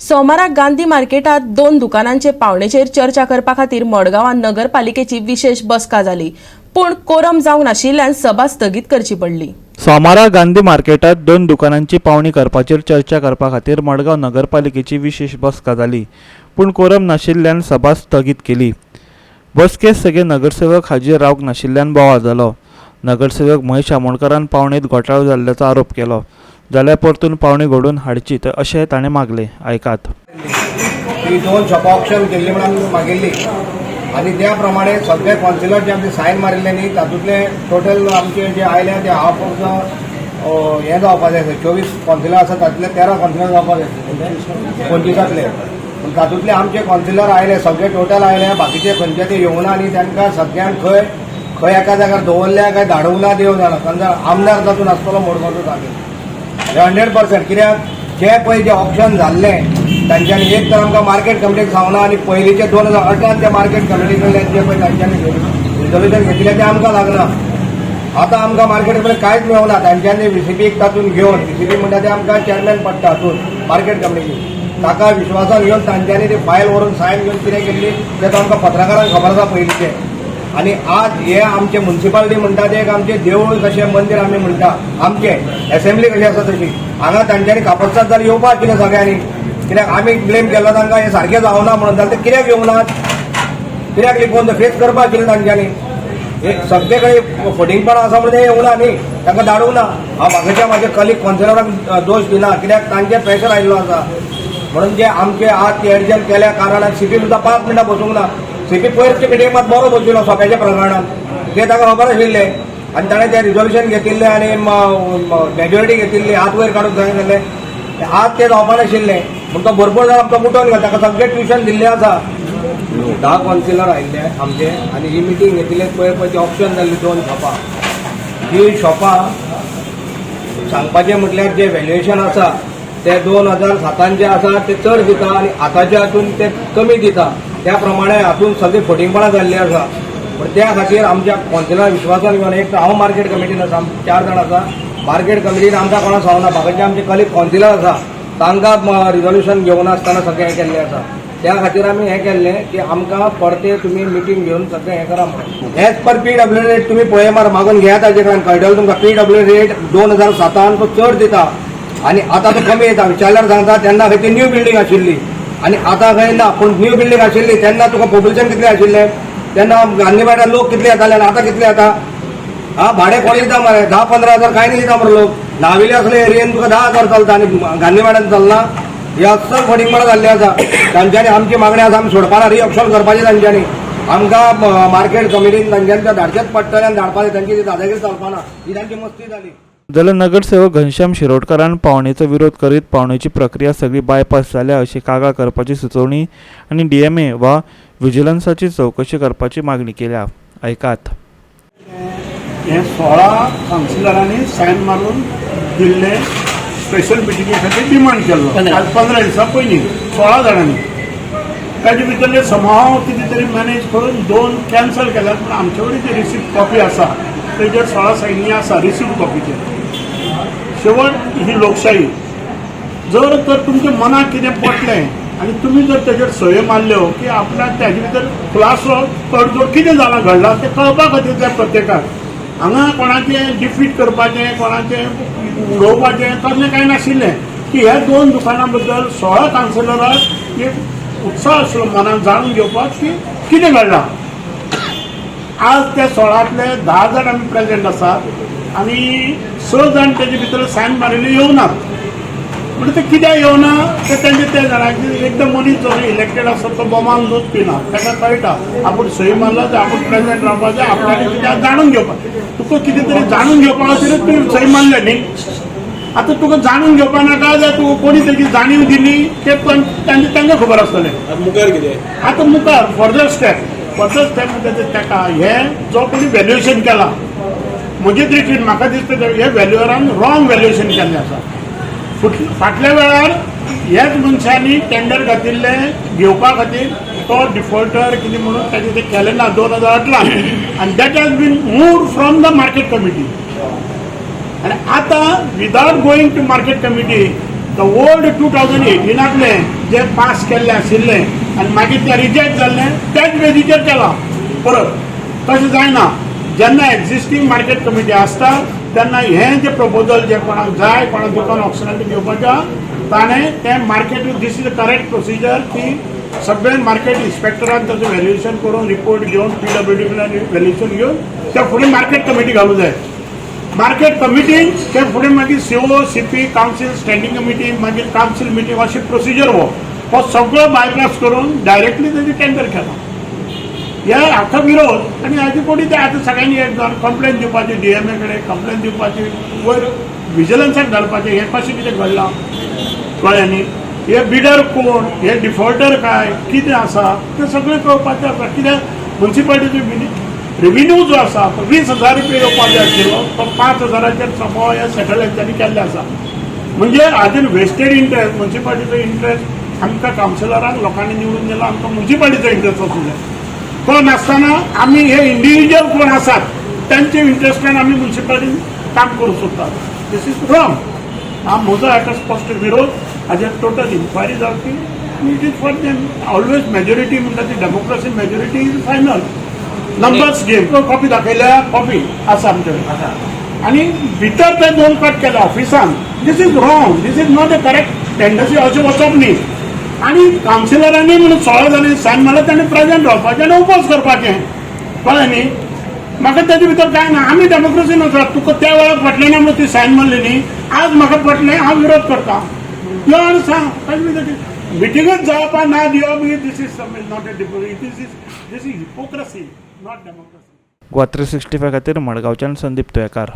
सोमाराक गांधी मार्केटात दोन दुकानांचे पावणेचेर चर्चा करपा खातीर मडगांवां नगरपालिकेची विशेष बसका जाली, पूण कोरम जावंक नाशिल्ल्यान सभा स्थगीत करची पडली. सोमारा गांधी मार्केटात दोन दुकानांची पावणी करपाचेर चर्चा करपा खातीर मडगांव नगरपालिकेची विशेष बसका जाली, पूण कोरम नाशिल्ल्यान सभा स्थगीत केली. बसकेत सगळे नगरसेवक हाजीर रावंक नाशिल्ल्यान बोवाळ जालो. नगरसेवक महेश आमोणकारान पावणेंत घोटाळो जाल्ल्याचो आरोप केलो, जाल्यार परतून पावणी घडोवन हाडची अशें ताणें मागलें. आयकात. ही दोन शॉपां ऑप्शन केल्ली म्हणून आमी मागिल्ली आनी त्या प्रमाणे सगळे कावन्सिलर जे आमचे सायन मारिल्ले न्ही, तातूंतले टोटल आमचे जे आयले ते हाफ ऑफ the हें जावपा जाय आसलें. 24 कावन्सिलर आसा, तातूंतले 13 कावन्सिलर जावपा जाय आसले 25तांतले, पूण तातूंतले आमचे कावन्सिलर आयले, सगळे टोटल आयले. बाकीचे खंयचे ते येवना आनी तांकां सगळ्यांक खंय खंय एका जाग्यार दवरल्या काय धाडूंक ना देव जाणा. कारण आमदार तातूंत आसतलो मडगांवचो जागेर, हे 100%. कित्याक जे पळय जे ऑप्शन जाल्लें तांच्यांनी, एक तर आमकां मार्केट कमिटीक सांगना आनी पयलींचे 2018 ते मार्केट कमिटी कडल्यान जे पळय तांच्यांनी रिजोल्युशन घेतिल्लें तें आमकां लागना. आतां आमकां मार्केट कमिटी कांयच मेळना. तांच्यांनी व्हीसीपीक तातूंत घेवन, व्हीसीपी म्हणटा ते आमकां चॅरमॅन पडटा हातूंत मार्केट कमिटीची, ताका विश्वासान घेवन तांच्यांनी ती फायल व्हरून सायन घेवन कितें केल्ली तें आमकां पत्रकारांक खबर आसा पयलींचें. आनी आज हे आमचे मुन्सिपालिटी म्हणटा ते एक आमचें देवूळ कशें, मंदीर आमी म्हणटा, आमचे एसेंब्ली कशी आसा तशी. हांगा तांच्यांनी कापस्ताद जाल्यार येवपा आशिल्लें सगळ्यांनी. कित्याक आमी ब्लेम केलो तांकां हें सारकें जावना म्हणून, जाल्यार ते कित्याक येवनात? कित्याक लिपोवन फेस करपा आशिल्लें तांच्यांनी? हे सगळे कडेन फटींगपणां आसा म्हणून ते येवना न्ही, तांकां धाडूंक ना. हांव बाकीच्या म्हाज्या कलीग कावन्सिलरांक दोश दिना, कित्याक तांचेर प्रेशर आयिल्लो आसा म्हणून जे आमचे आज ते एडजन केल्या कारणान सीपी सुद्दां 5 मिनटां बसूंक ना. सीपी पयरचे मिटिंग मात बरो बशिल्लो सोंप्याच्या प्रकरणान, ते ताका खबर आशिल्लें आनी ताणें तें रिजोल्युशन घेतिल्लें आनी मेजॉरिटी घेतिल्ली, हात वयर काडून सांगिल्लें. आज तें जावपा नाशिल्लें म्हूण तो भरपूर जाण आमचो उठोवन गेलो. ताका सगळें ट्युशन दिल्लें आसा. 10 कावन्सिलर आयिल्ले आमचे आनी ही मिटींग घेतिल्ली. पयर पळय ती ऑप्शन जाल्ली दोन शॉपां, ही शॉपां सांगपाचें म्हटल्यार जे व्हॅल्युएशन आसा ते 2007न जे आसा ते चड दिता आनी आतांच्या हातून ते कमी दिता. त्या प्रमाणे हातून सगळीं फटींगपणां जाल्लीं आसा. पूण त्या खातीर आमच्या कावन्सिलर विश्वासान घेवन, एक तर हांव मार्केट कमिटीन आसा, चार जाण आसा मार्केट कमिटीन, आमकां कोणाक सांगना. बाकीचे आमचे कलीग कावन्सिलर आसा, तांकां रिजोल्युशन घेवनासतना सगळें हें केल्लें आसा. त्या खातीर आमी हें केल्लें की आमकां परते तुमी मिटींग घेवन सगळें हें करा म्हणून. एज पर पीडब्ल्यू रेट तुमी पळय मार, मागून घेया ताजे कडेन, कळटलें तुमकां. पीडब्ल्यू रेट 2007न तो चड दिता आनी आतां तो कमी येता. विचारल्यार सांगता तेन्ना खंय ती न्यू बिल्डींग आशिल्ली आनी आतां खंय ना. पूण न्यू बिल्डींग आशिल्ली तेन्ना तुका पॉप्युलेशन कितलें आशिल्लें? तेन्ना गांधी मैदान लोक कितले येताले आनी आतां कितले येता? हा, भाडें कोण दिता मरे? 10-15 हजार कांय नाही दिता मरे लोक. नावेली असले एरियेन तुका 10,000 चलता आनी गांधी मैदान चलना. हे अस्सल फटींगपणां जाल्लें आसा तांच्यांनी. आमची मागणी आसा, आमी सोडपाना. रिऑप्शन करपाचें तांच्यांनी. आमकां मार्केट कमिटीन तांच्यांनी ते धाडचेच पडटलें आनी धाडपाचें. तांची ती दादागिरी चलपाना, ही तांची मस्ती जाली. जाल्यार नगरसेवक घनश्याम शिरोडकारान पावणेचो विरोध करीत पावणेची प्रक्रिया सगळी बायपास जाल्या अशी कागाळ करपाची सुचोवणी आनी डीएमए वा विजिलन्साची चवकशी करपाची मागणी केल्या. आयकात. हे 16 कावन्सिलरांनी सायन मारून दिल्ले, स्पेशल मिटिंगे खातीर डिमांड केल्लो आज 15 दिसां पयलीं 16 जाणांनी. ताजे भितरले समाव कितें तरी मॅनेज करून दोन कॅन्सल केल्यात, पूण आमचे कडेन जी रिसिप्ट कॉपी आसा तेजेर 16 सायनी आसा रिसिप्ट कॉपीचेर. शेवट ही लोकशाही. जर तर तुमच्या मनाक कितें पटलें आनी तुमी जर तेजेर सयो मारल्यो की आपल्याक ताजे भितर खुलासो, तडजोड कितें जालां घडलां तें कळपा खातीर जाय प्रत्येकाक. हांगा कोणाचें डिफीट करपाचें, कोणाचें उडोवपाचें तसलें कांय नाशिल्लें की ह्या दोन दुकानां बद्दल 16 कावन्सिलराक एक उत्साह आसलो मनान जाणून घेवपाक की कितें घडलां. आज त्या 16तले 10 जाण आमी प्रेझेंट आसात आनी स जाण तेजे भितर सायन मारिल्ले येवनात. म्हणजे ते कित्याक येवना ते तेंचे त्या जाणांचे. एकदम मनीस जो इलेक्टेड आसता तो बोमान दूद पिना. ताका कळटा, आपूण सही मारला तर आपूण प्रेझेंट रावपाक जाय. आपल्याक कित्याक जाणून घेवपाक, तुका कितें तरी जाणून घेवपा खातीरच तुवें सही मारलें न्ही. आतां तुका जाणून घेवपा नाका जाल्यार तुका कोणी तेजी जाणीव दिली ते पण तांचे तांकां खबर आसतलें. मुखार कितें? आतां मुखार फर्दर स्टेप म्हणटा ते ताका हे जो कोणी व्हॅल्युएशन केला, म्हजे दृश्टीन म्हाका दिसता ते हे व्हॅल्युअरान रॉंग व्हॅल्युएशन केल्लें आसा. फाटल्या वेळार ह्याच मनशांनी टेंडर घातिल्लें घेवपा खातीर, तो डिफॉल्टर कितें म्हणून ताजें तें केलें ना 2018, आनी that has been moved from the market committee. आनी आतां without going to market committee The old 2018आंतलें जे पास केल्लें आशिल्लें आनी मागीर तें रिजेक्ट जाल्लें त्याच बेजीचेर केलां परत. तशें जायना. जेन्ना एक्झिस्टींग मार्केट कमिटी आसता तेन्ना हें जें प्रपोजल जें कोणाक जाय, कोणाक दुकान ऑक्शनाचें घेवपाचें आहा, ताणें तें market, this is the correct procedure की सगळे मार्केट इन्स्पेक्टरान ताचें व्हॅल्युएशन करून रिपोर्ट घेवन, पीडब्ल्यूडी कडल्यान व्हॅल्युएशन घेवन त्या फुडें मार्केट कमिटी घालूं जाय. मार्केट कमिटीन ते फुडें मागीर CO, CP, council, standing committee, मागीर कावन्सील मिटींग, अशी प्रोसिजर. हो हो सगळो बायपास करून डायरेक्टली तेजी टेंडर केला. ह्या हाका विरोध. आनी हाजे कोणी ते आतां सगळ्यांनी एक जावन कंप्लेन दिवपाची, डीएमए कडेन कंप्लेन दिवपाची, वयर विजिलन्साक घालपाचें. हें कशें कितें घडलां, कळ्ळें न्ही? हे बिडर कोण, हे डिफॉल्टर काय कितें आसा तें सगळें कळपाचें आसा. कित्याक मुन्सिपालिटीचो रेविन्यू जो आसा तो 20,000 रुपया येवपाक जाय आशिल्लो, तो 5,000चेर सोंपो हे सेटल हेंच्यांनी केल्लें आसा. म्हणजे हाजेर वेस्टेड इंट्रस्ट, मुन्सिपालिटीचो इंट्रस्ट. आमकां कावन्सिलरांक लोकांनी निवडून दिला, आमकां मुन्सिपालिटीचो इंट्रस्ट आसूं जाय. तो नासतना आमी हे इंडिव्हिज्युअल कोण आसात त्यांचे इंट्रस्टान आमी मुन्सिपालिटीन काम करूंक सोदतात. This is wrong. हा म्हजो हाका स्पश्ट विरोध. हाजेर टोटल इन्क्वायरी जावची आनी it is for them always majority म्हणटा ती democracy, majority is final, numbers game. Copy दाखयल्या, कॉपी आसा आमचे कडेन. आनी भितर ते दोन कट केले ऑफिसान. This is wrong, this is not a correct tendency. अशें वचप न्ही. आनी कावन्सिलरांनी म्हणून 16 जाणांनी सायन मारला, ताणें प्रेझेंट रावपाचें आनी ओपोज करपाचें, कळ्ळें न्ही? म्हाका तेजे भितर कांय ना. आमी डेमोक्रेसी वचत. तुका त्या वेळार पटलें ना म्हणून ती सायन मारली न्ही. आज म्हाका पटलें, हांव विरोध करता. यो आनी सांग. ताजे भितर मिटिंगच जावपा ना दिवप, this is not a, this is hypocrisy, not democracy. Goa 365 खातीर मडगांवच्यान संदीप तुयेकार.